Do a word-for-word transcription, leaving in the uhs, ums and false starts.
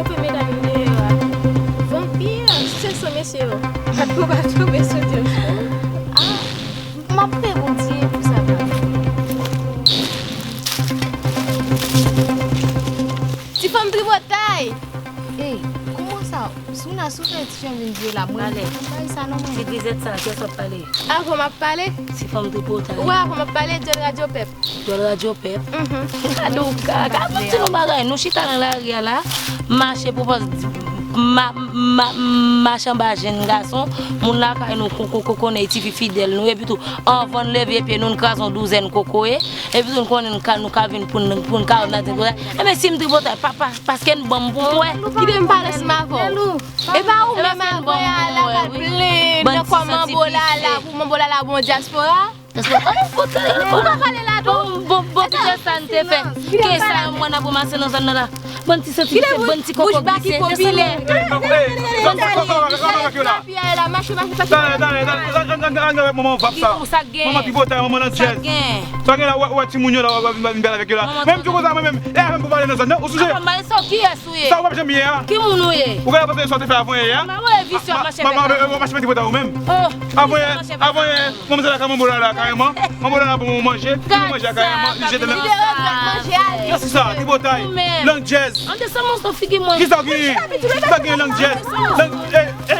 Yo fè medam yo deyò a. Vanpi, se san mesye yo. Ak pou pa tonbe sou tèt. Ah, m ap priye Bondye pou sa pa. Ti fanm tripotay! Ey, kòman sa? Souna, sou fè ti jan vin jwe la. Mwen, mwen bay sa non, mwen. Ti grizèt sa, kiyès w ap pale? Avè w m ap pale. Ti fanm tripotay. Ou wè, avè w m ap pale, Djòl Radyo Pèp. Djòl Radyo Pèp. Mhm. Gade w ka, gade m di nou bagay. Nou chita nan lari a la, mache pou pa, ma, ma, mache anba jenn gason, moun lakay nou ko, ko, ko, konnen tifi fidèl nou, epi tou, anvan n leve pye nou, n kraze yon douzèn kokoye, epi tou, n konnen n ka, nou ka vin pou n, pou n ka nan tripotay. Enben, si m tripotay, pa, pa, paske n ban m pou m wè. Kite m pale ansanm avè w. E pa ou menm avè a la k al plenn nan kò manbo la la pou manbo la la bon dyaspora? Ou pa pale la tou? Bon, bon, bon, kisa sa n te fè? Kisa mwen ap ranmase nan zòn nan la? Bann ti sètifika, bann ti koko glise, desann nan. Mache, mache, mache. Talè, talè, talè, ann, ann, ann, ann, manman vap sa. Manman tripotay, manman landjèz. Sa gen la, wè, wè timoun yo la, wè, wè, vin, vin bèl avèk yo la. Menm ti konsa, mwen menm, e avè m pou pale nan zòn nan, ou sonje? Sa w p ap janm ye a. Ki moun ou ye? Ou genlè panse sa w te fè avan yè a? Mwen wè vizyon mache fèt avè. Mache mete bota ou menm. Avan yè, avan yè, manmzèl la ka manbo la la kareman. Manbo la la pou mwen manje. Li manje a kareman, li jete nan. Kisa sa, tripotay, landjèz. Kisa w genyen? Kisa w genyen, landjèz? Lang, e, e,